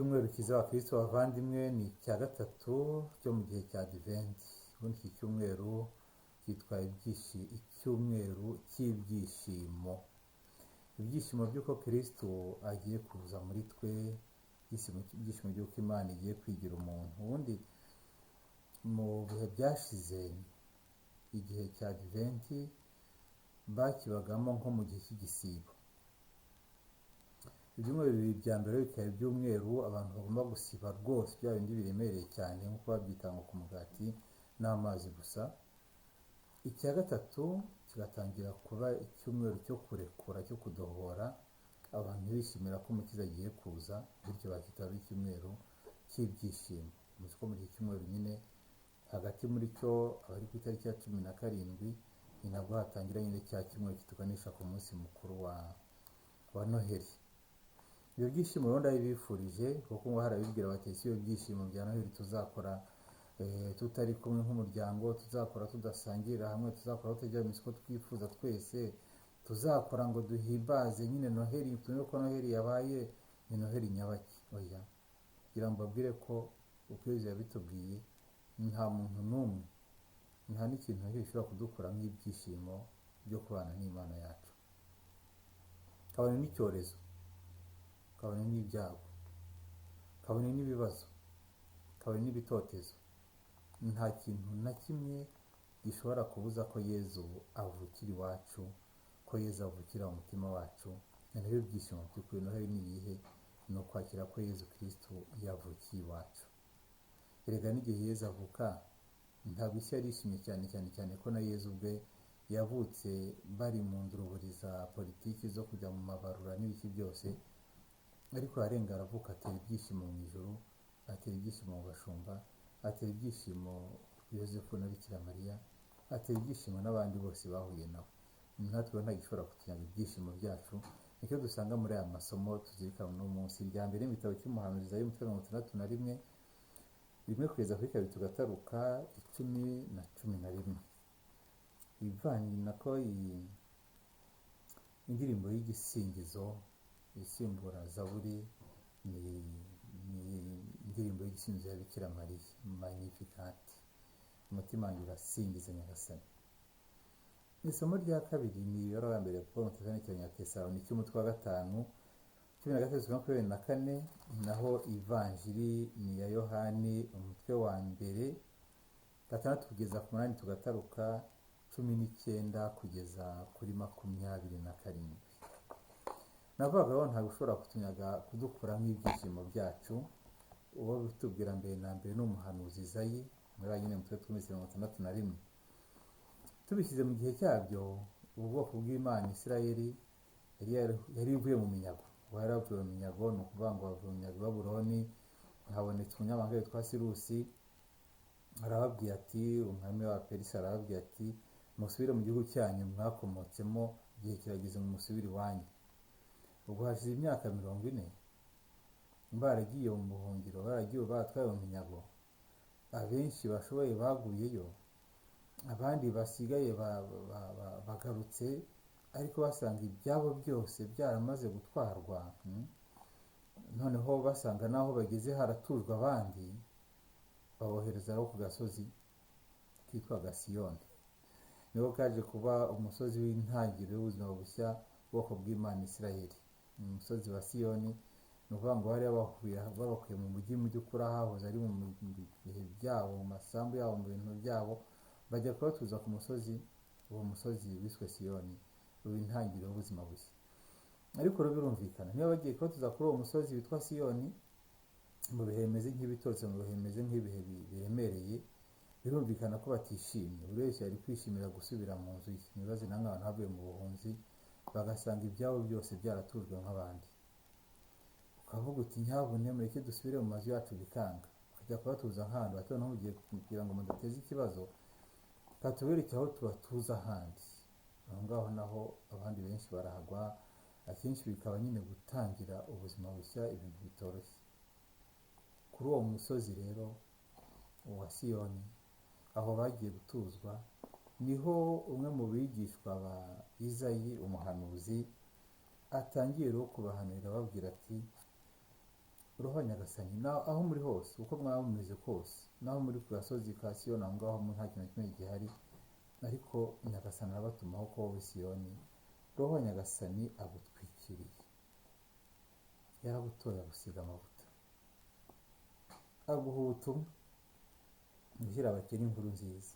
Icyumweru cyiza abakristo bavandimwe ni icya gatatu cyo mu gihe cya Adiventi. Ubundi iki cyumweru cyitwa icyumweru cy'ibyishimo. Ibyishimo by'uko Kristo agiye kuza muri twe, ibyishimo by'uko Imana igiye kwigira umuntu. Ubundi mu bihe byashize igihe cya Adiventi bakibagamo nko mu gihe cy'igisibo. Ibyumweru bibiri bya mbere bikaba ibyumweru abantu bagomba gusiba rwose bya bindi biremereye cyane nk'uko babyita ngo ku mugati n'amazi gusa. Icya gatatu kigatangira kuba icyumweru cyo kurekura, cyo kudohora, abantu bishimira ko Umukiza agiye kuza, bityo bakita ari icyumweru cy'ibyishimo. Muzi ko muri iki cyumweru nyine hagati muri cyo abari ku itariki ya 17 ni nabwo hatangira nyine cya cyumweru kituganisha ku munsi mukuru wa Noheli. Ibyo byishimo rero ndabibifurije, kuko ngo hari abibwira bati ese ibyo byishimo bya Noheli tuzakora tutari kumwe nk'umuryango, tuzakora tudasangira hamwe, tuzakora tutajya mu isoko twifuza twese, tuzakora ngo duhimbaze nyine Noheli, tumenye ko Noheli yabaye, ni Noheli nyabaki. Oya, kugira ngo mbabwire ko uko Yezu yabitubwiye, nta muntu n'umwe, nta n'ikintu na kimwe gishobora kudukuramo ibyishimo byo kubana n'Imana yacu. Kabone n'icyorezo, kabone n'ibyago, kabone n'ibibazo, kabone n'ibitotezo, nta kintu na kimwe gishobora kubuza ko Yezu avukira iwacu, ko Yezu avukira mu mutima wacu. Ni nabyo byishimo by'ukuri. Noheli ni iyihe? Ni ukwakira ko Yezu Kristo yavukiye iwacu. Erega n'igihe Yezu avuka ntabwo isi yari yishimye cyane cyane cyane ko na Yezu ubwe yavutse bari mu nduruburi za politiki zo kujya mu mabarura n'ibiki byose, ariko arenga aravuka atera ibyishimo mu ijuru, atera ibyishimo mu bashumba, atera ibyishimo Yozefu na Bikira Mariya, atera ibyishimo n'abandi bose bahuye nawe. Natwe nta gishobora kutunyaga ibyishimo byacu. Nicyo dusanga muri aya masomo tuzirikana uno munsi. Irya mbere mu gitabo cy'umuhanuzi Izayi umutwe 61, 1 kugeza kuri 2 tugataruka 10 na 11. Ivanye nako iyi indirimbo y'igisingizo isimbura Zaburi ni indirimbo y'igisingizo ya Bikira Mariya, Magnificat. Umutima wanjye urasingiza Nyagasani. Isomo rya kabiri ni ibaruwa ya mbere ya Pawulo mutagatifu yandikiye Abanyatesalonike umutwe wa 5, 13 24, naho ivanjiri ni iya Yohani umutwe wa mbere, 6 kugeza ku 8 tugataruka 19 kugeza kuri 27. Navugaga rero ntabwo ushobora kutunyaga kudukuramo ibyishimo byacu. Uwo bitubwira mbere na mbere ni umuhanuzi Izayi muri nyine mutwe tw'iminsi 61. Tubishyize mu gihe cyabyo, ubu bwoko bw'Imana Isirayeli yari ivuye mu minyago. Bari bavuye mu minyago, ni ukuvuga ngo bavuye mu minyago i Babuloni, habonetse umunyamahanga witwa Sirusi, arababwira ati, umwami wa Perisi arababwira ati, musubire mu gihugu cyanyu mwakomotsemo, igihe kirageze ngo musubire iwanyu. Ubwo hashize imyaka 40 baragiye mu buhungiro, baragiye batwaye mu minyago, abenshi bashoboye baguyeyo, abandi basigaye bagarutse, ariko basanga ibyabo byose byaramaze gutwarwa. Noneho basanga n'aho bageze haratujwe abandi, babohereza ku gasozi kitwaga Siyoni. Niho kaje kuba umusozi w'intangiriro y'ubuzima bushya bwoko bw'Imana Isirayeli. Umusozi wa Siyoni ni ukuvuga ngo bari babakuye mu mujyi, mu by'ukuri ahahoze ari mu bihe byabo, mu masambu yabo, mu bintu byabo, bajya kubatuza ku musozi. Uwo musozi wiswe Siyoni, uba intangiriro y'ubuzima bushya. Ariko rero birumvikana, niba bagiye kubatuza kuri uwo musozi witwa Siyoni mu bihe bimeze nk'ibitotsi, mu bihe bimeze nk'ibihe biremereye, birumvikana ko batishimye. Buri wese yari kwishimira gusubira mu nzu ye. Nibaze namwe abantu bavuye mu buhunzi bagasanga ibyabo byose byaratujwe nk'abandi, ukavuga uti nyabune mureke dusubire mu mazu yacu, bikanga, ukajya kubatuza nk'ahantu bato, noneho ugiye kugira ngo mudateze ikibazo, katubereke aho tubatuza ahandi. Aho ngaho naho abandi benshi barahagwa, akenshi bikaba nyine gutangira ubuzima bushya, ibintu bitoroshye. Kuri uwo musozi rero wa Siyoni, aho bagiye gutuzwa, niho umwe mu bigishwa ba Izayi umuhanuzi atangiye rero kubahanurira ababwira ati Roho wa Nyagasani aho muri hose, uko mwaba mumeze kose, naho muri ku gasozi ka Siyoni, aho ngaho nta kintu na kimwe gihari, ariko Nyagasani arabatumaho ko wowe Siyoni, Roho wa Nyagasani agutwikiriye, yaragutoye agusiga amavuta, aguha ubutumwa, gushyira abakene inkuru nziza,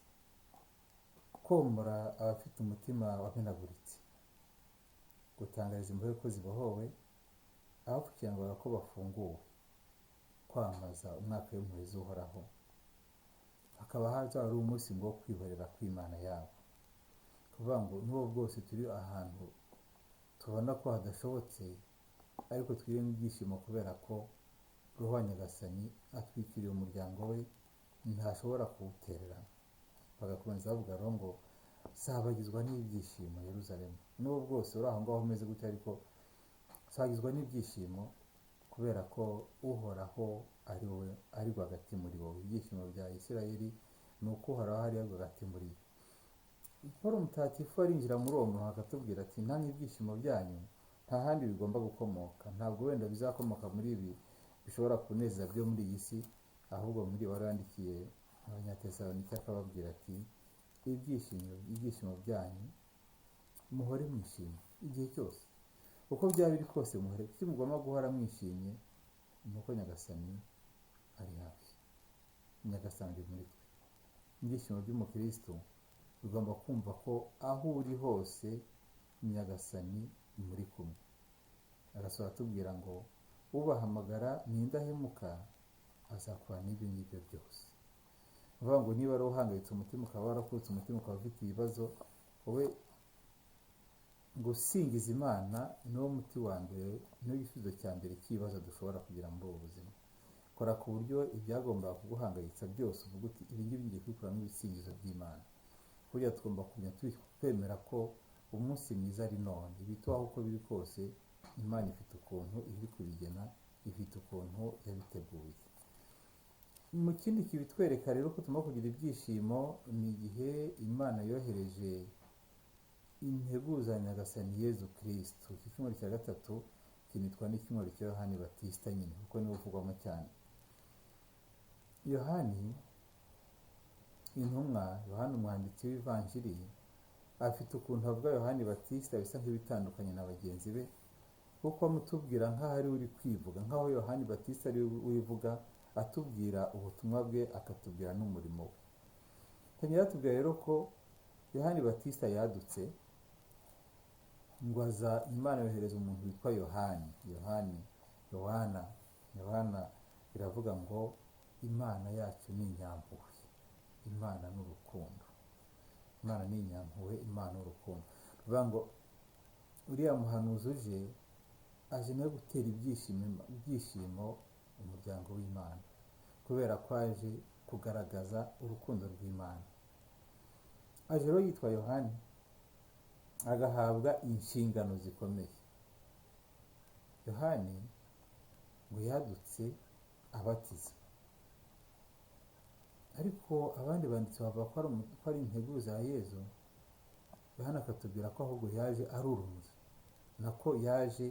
komora abafite umutima wamenaguritse, gutangariza imbohe ko zibohowe, abapfukirangwaga ko bafunguwe, kwamamaza umwaka w'impuhwe z'Uhoraho, hakaba hazaba ari umunsi ngo wo kwihorera kw'Imana yabo. Kuvuga ngo n'ubu bwose turi ahantu tubona ko hadashobotse, ariko twiremo ibyishimo kubera ko Roho wa Nyagasani atwikiriye umuryango we, ntashobora kuwutererana. Bagakomeza bavuga rero ngo sabagizwa n'ibyishimo Yeruzalemu. N'ubu bwose uri aho ngaho umeze gutya, ariko sabagizwa n'ibyishimo kubera ko Uhoraho ari wowe, ari rwagati muri wowe. Ibyishimo bya Isirayeli ni uko Uhoraho ari rwagati muri bo. Paul Mutagatifu arinjira muri uwo murongo akatubwira ati namwe ibyishimo byanyu nta handi bigomba gukomoka, ntabwo wenda bizakomoka muri ibi bishobora kunezeza byo muri iyi si, ahubwo muri wari wandikiye Abanyatesalonike akababwira ati ibyishimo byanyu muhore mwishimye igihe cyose, uko byaba biri kose muhore, kuki mugomba guhora mwishimye? Ni uko Nyagasani ari hafi, Nyagasani ari muri twe. Ibyishimo by'umukristo bigomba kumva ko aho uri hose Nyagasani muri kumwe. Arasohoka atubwira ngo ubahamagara ni indahemuka, azakora n'ibyo ngibyo byose. Uvuga ngo niba ari uhangayitse umutima, ukaba warakutse umutima, ukaba ufite ibibazo, wowe gusingiza Imana niwo muti wa mbere, niwo gisubizo cya mbere cy'ibibazo dushobora kugira muri ubu buzima. Kora ku buryo ibyagombaga kuguhangayitsa byose uvuga uti ibi ngibi ngiye kubikuramo ibisingizo by'Imana. Burya tugomba kumenya twemera ko umunsi mwiza ari none, ibitubaho uko biri kose Imana ifite ukuntu iri kubigena, ifite ukuntu yabiteguye. Mu kindi kibitwereka rero ko tugomba kugira ibyishimo ni igihe Imana yohereje integuza Nyagasani Yezu Kristo. Iki cyumweru cya gatatu kinitwa n'icyumweru cya Yohani Batista nyine, kuko niwe uvugwamo cyane. Yohani intumwa, Yohani umwanditsi w'ivanjiri, afite ukuntu avuga Yohani Batista bisa nk'ibitandukanye na bagenzi be, kuko amutubwira nk'aho ari uri kwivuga, nk'aho Yohani Batista ari wivuga, atubwira ubutumwa bwe, akatubwira n'umurimo we. Tangira atubwira rero ko Yohani Batista yadutse ngo aza, Imana yohereza umuntu witwa Yohani. Yohani, Yohana, Yohana biravuga ngo Imana yacu ni inyampuhwe, Imana ni urukundo, Imana ni inyampuhwe, Imana ni urukundo. Bivuga ngo uriya muhanuzi uje aje no gutera ibyishimo umuryango w'Imana, kubera ko aje kugaragaza urukundo rw'Imana. Aje rero yitwa Yohani, agahabwa inshingano zikomeye. Yohani ngo yadutse abatiza, ariko abandi banditsi bavuga ko ari integuza ya Yezu. Yohani akatubwira ko ahubwo yaje ari urumuri, nako yaje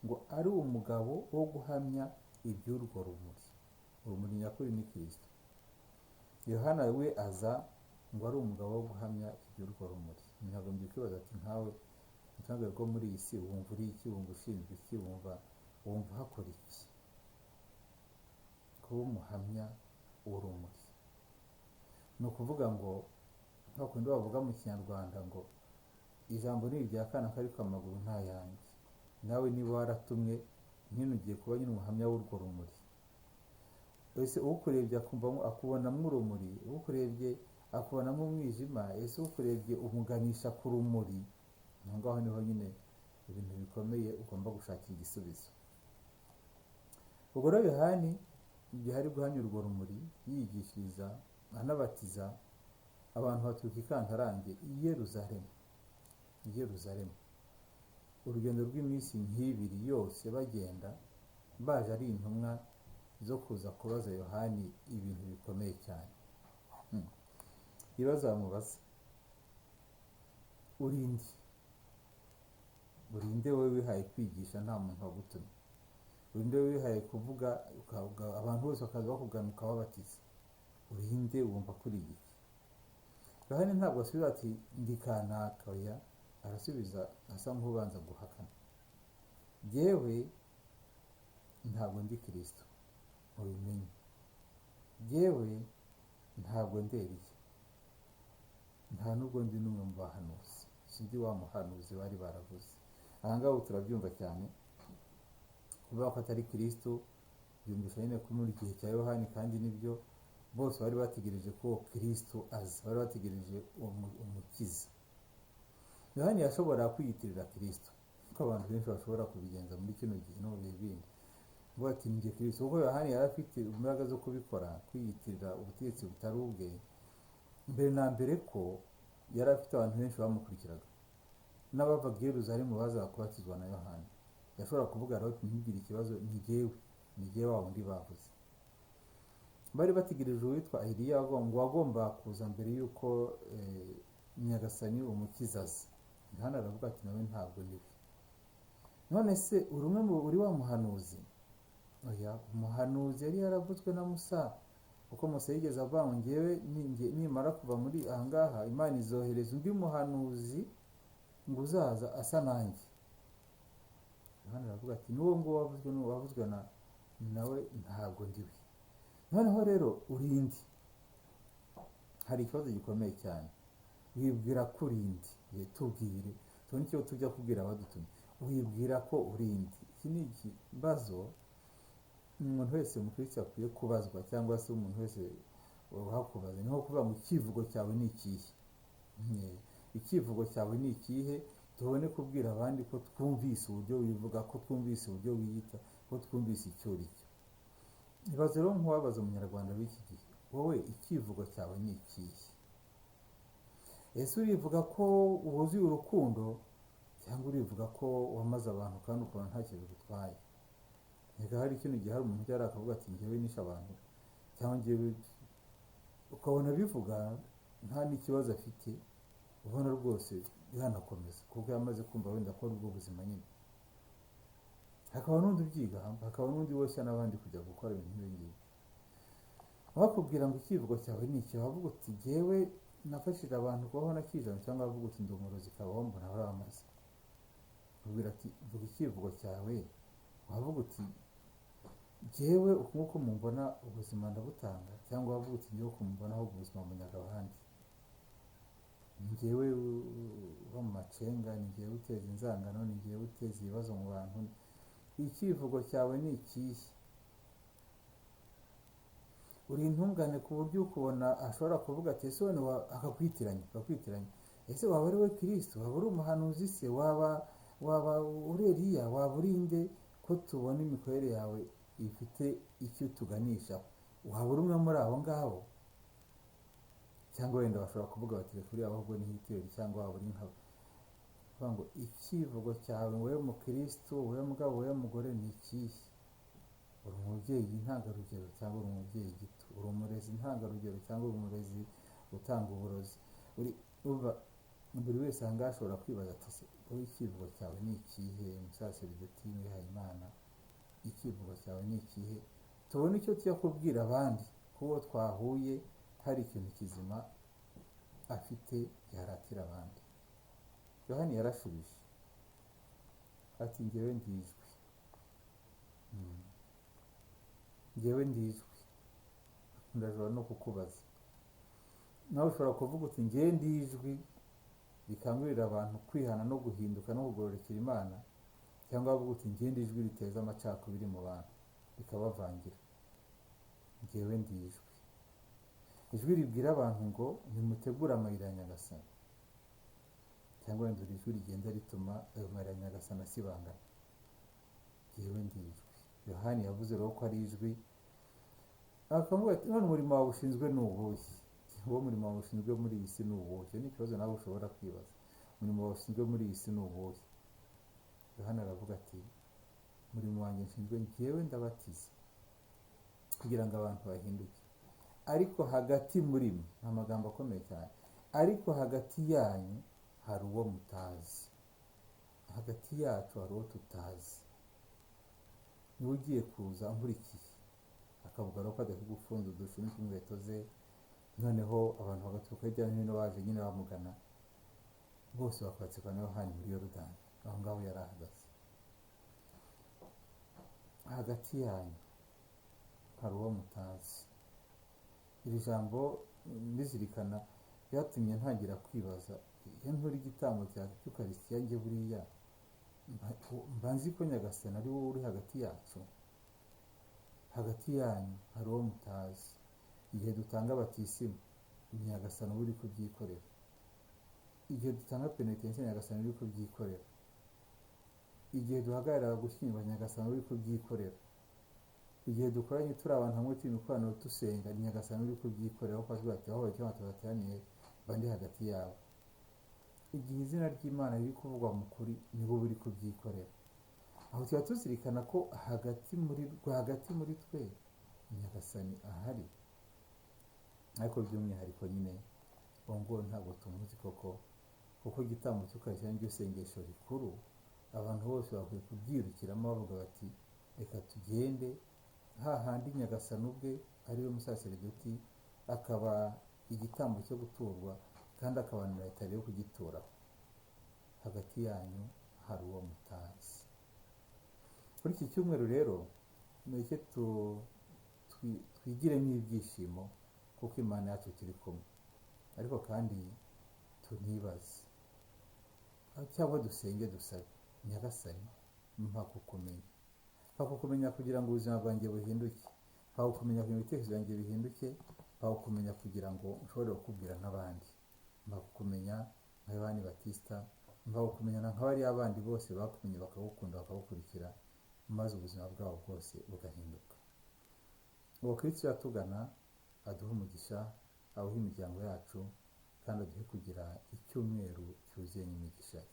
ngo ari umugabo wo guhamya iby'urwo rumuri. Urumuri nyakuri ni Kristo. Yohana we aza ngo ari umugabo wo guhamya iby'urwo rumuri. Ntagombye kwibaza ati nkawe ntabwo bwo muri iyi si wumva uri iki, wumva ushinzwe iki, wumva uhakora iki? Kuba umuhamya w'urumuri ni ukuvuga ngo nka kundi bavuga mu Kinyarwanda ngo ijambo ni irya kana ariko amaguru nta yanjye. Nawe niba waratumwe nyine ugiye kuba nyine umuhamya w'urwo rumuri. Ese ukurebye akubonamo urumuri, ukurebye akubonamo umwijima, ese ukurebye umuganisha ku rumuri? Aho ngaho niho nyine ibintu bikomeye ugomba gushakira igisubizo. Ubwo rero Yohani igihe ari guhamya urwo rumuri, yigishiriza anabatiza abantu baturuka i Kantarange i Yeruzalemu. I Yeruzalemu urugendo rw'iminsi nk'ibiri yose bagenda baje ari intumwa zo kuza kubaza Yohani ibintu bikomeye cyane. Ibibazo bamubaza: urinde, urinde wowe wihaye kwigisha nta muntu wagutumye, Urinde wihaye kuvuga abantu bose bakaza bakugana ukababatiza? Urinde wumva kuri iki? Yohani ntabwo asubiza ati ndi kanaka, oya, arasubiza asa nk'ubanza guhakana. Jyewe ntabwo ndi Kristo, mubimenye. Jyewe ntabwo ndi Eliya, nta nubwo ndi n'umwe mu bahanuzi, sindi wa muhanuzi bari baravuze. Aha ngaha ubu turabyumva cyane, kuvuga ko atari Kristo byumvisha nyine ko muri gihe cya Yohani, kandi nibyo bose bari bategereje ko Kristo aza, bari bategereje umukiza. Yohani yashobora kwiyitirira Kristo, kuko abantu benshi bashobora kubigenza muri kino gihe no mu bihe bindi, ngo ati njye Kristo, kuko Yohani yari afite imbaraga zo kubikora, kwiyitirira ubutegetsi butari ubwe. Mbere na mbere ko yari afite abantu benshi bamukurikiraga, n'abavaga i Yerusalemu bazaga kubatizwa na Yohani. Yashobora kuvuga rero ati ntugire ikibazo, ni jyewe, ni jyewe wa wundi bavuze. Bari bategereje uwitwa Eliya ngo wagomba kuza mbere y'uko Nyagasani umukiza aza. Yohani aravuga ati nawe ntabwo niwe. None se uri umwe mu uri wa muhanuzi? Oya, umuhanuzi yari yaravuzwe na Musa, kuko Musa yigeze avuga ngo njyewe nimara kuva muri aha ngaha Imana izohereza undi muhanuzi ngo uzaza asa nanjye. Yohani aravuga ati n'uwo nguwo wavuzwe n'uwo wavuzwe nawe ntabwo ndiwe. Noneho rero urinde, hari ikibazo gikomeye cyane, wibwira ko urinde, tubwire tubone icyo tujya kubwira abadutumye. Wibwira ko urinde, iki ni ikibazo umuntu wese umukristo akwiye kubazwa, cyangwa se umuntu wese uhakubaza. Ni nko kuvuga ngo icyivugo cyawe ni ikihe? Icyivugo cyawe ni ikihe? Tubone kubwira abandi ko twumvise uburyo wivuga, ko twumvise uburyo wiyita, ko twumvise icyo uri cyo. Ibaze rero nk'uwabaza umunyarwanda w'iki gihe, wowe icyivugo cyawe ni ikihe? Ese urivuga ko wuzuye urukundo, cyangwa urivuga ko wamaze abantu kandi ukabona ntacyo bigutwaye? Reka hari ikintu gihe hari umuntu ujya akavuga ati njyewe nishe abantu, cyangwa njyewe, ukabona bivuga nta n'ikibazo afite, ubona rwose yanakomeza kuko yamaze kumva wenda ko ari ubwo buzima nyine. Hakaba n'undi ubyiga, hakaba n'undi woshya n'abandi kujya gukora ibintu nk'ibi ngibi. Bakubwira ngo icyivugo cyawe ni iki, wavuga uti jyewe nafashije abantu kubaho na kijana, cyangwa wavuga uti ndi umurozi kabaho mbona baramaze. Ubwira ati vuga icyivugo cyawe, wavuga uti jyewe uku nguku mumbona ubuzima ndabutanga, cyangwa wavuga uti njyewe uku mumbona ahubwo ubuzima bunyaga abandi, ni njyewe uba mu macenga, ni njyewe uteza inzangano, ni njyewe uteza ibibazo mu bantu. Icyivugo cyawe ni ikihe? Uri intungane ku buryo ukubona ashobora kuvuga ati ese wenda akakwitiranya, akakwitiranya, ese waba ari we Kristo, waba uri umuhanuzi se, waba uri Eliya, waba uri nde, ko tubona imikorere yawe ifite icyo tuganishaho? Waba uri umwe muri abo ngabo? Cyangwa wenda bashobora kuvuga bati reka uriya ahubwo ni Hitler, cyangwa waba uri nka kuvuga ngo icyivugo cyawe wowe mukristo, wowe mugabo, wowe mugore ni ikihe? Uri umubyeyi ntangarugero cyangwa uri umubyeyi gito? Uri umurezi ntangarugero cyangwa uri umurezi utanga uburozi? Buri wese aha ngaha ashobora kwibaza ati se wowe icyivugo cyawe ni ikihe? Umusaseridoti wihaye Imana, icyivugo cyawe ni ikihe? Tubone icyo tujya kubwira abandi ko uwo twahuye hari ikintu kizima afite yaratira abandi. Yohani yarashubije ati njyewe ndijwi, njyewe ndijwi, ndashobora no kukubaza nawe ushobora kuvuga uti njyewe ndijwi rikangurira abantu kwihana no guhinduka no kugororokera Imana, cyangwa wavuga uti njyewe ndijwi riteza amacakubiri mu bantu rikabavangira. Njyewe ndijwi, ijwi ribwira abantu ngo nimutegure amayira ya Nyagasani, cyangwa wenda ijwi rigenda rituma ayo mayira ya Nyagasani asibangana. Njyewe ndijwi. Yohani yavuze rero ko ari ijwi, akavuga ati none umurimo wawe ushinzwe ni uwuhe? Uwo murimo wawe ushinzwe muri iyi si ni uwuhe? Icyo ni ikibazo nawe ushobora kwibaza. Umurimo wawe ushinzwe muri iyi si ni uwuhe? Yohani aravuga ati umurimo wanjye nshinzwe njyewe ndabatiza kugira ngo abantu bahinduke, ariko hagati muri mwe, ni amagambo akomeye cyane, ariko hagati yanyu hari uwo mutazi, hagati yacu hari uwo tutazi. Niwe ugiye kuza ankurikiye. Akavuga rero ko adakwiye gupfunda udushumi tw'inkweto ze. Noneho abantu bagaturuka hirya no hino baje nyine bamugana, bose bakabatizwa na Yohani muri Yorodani, aho ngaho yari ahagaze. Hagati yanyu hari uwo mutazi. Iri jambo ndizirikana byatumye ntangira kwibaza: iyo ntura igitambo cya cy'Ukarisitiya, njye buriya mba nzi ko Nyagasani ari wowe uri hagati yacu? Hagati yanyu hari uwo mutazi. Igihe dutanga batisimu, ni Nyagasani uba uri kubyikorera. Igihe dutanga penetensiya, Nyagasani uri kubyikorera. Igihe duhagarara gushyingirwa, Nyagasani uri kubyikorera. Igihe dukoranye turi abantu hamwe, turi mu ikoraniro dusenga, ni Nyagasani uri kubyikorera, kuko avuga ati: "Aho cyangwa tubateraniye mba ndi hagati yabo." Igihe izina ry'Imana riri kuvugwa mu kuri, ni wowe uri kubyikorera. Aho tuba tuzirikana ko hagati muri rwagati muri twe Nyagasani ahari. Ariko by'umwihariko nyine uwo nguwo ntabwo tumuzi koko, kuko igitambo cy'Ukarisitiya niryo sengesho rikuru. Abantu bose bakwiye kubyirukiramo bavuga bati: "Reka tugende hahandi Nyagasani ubwe ariwe musaseredoti, akaba igitambo cyo guturwa, kandi akaba na altari yo kugituraho." Hagati yanyu hari uwo mutazi. Kuri iki cyumweru rero, mureke twigiremo ibyishimo kuko Imana yacu turi kumwe, ariko kandi tunibaze cyangwa dusenge dusabe: "Nyagasani, mpa kukumenya, mpa kukumenya kugira ngo ubuzima bwanjye buhinduke, mpa kukumenya kugira ngo ibitekerezo byanjye bihinduke, mpa kukumenya kugira ngo nshobore kukubwira n'abandi, mpa kukumenya nka Yohani Batista, mpa kukumenya nka bariya bandi bose bakumenye, bakagukunda, bakagukurikira, maze ubuzima bwabo bwose bugahinduka." Uwo Kristo yatugana aduhe umugisha, awuhe imiryango yacu, kandi aduhe kugira icyumweru cyuzuye n'imigisha ye.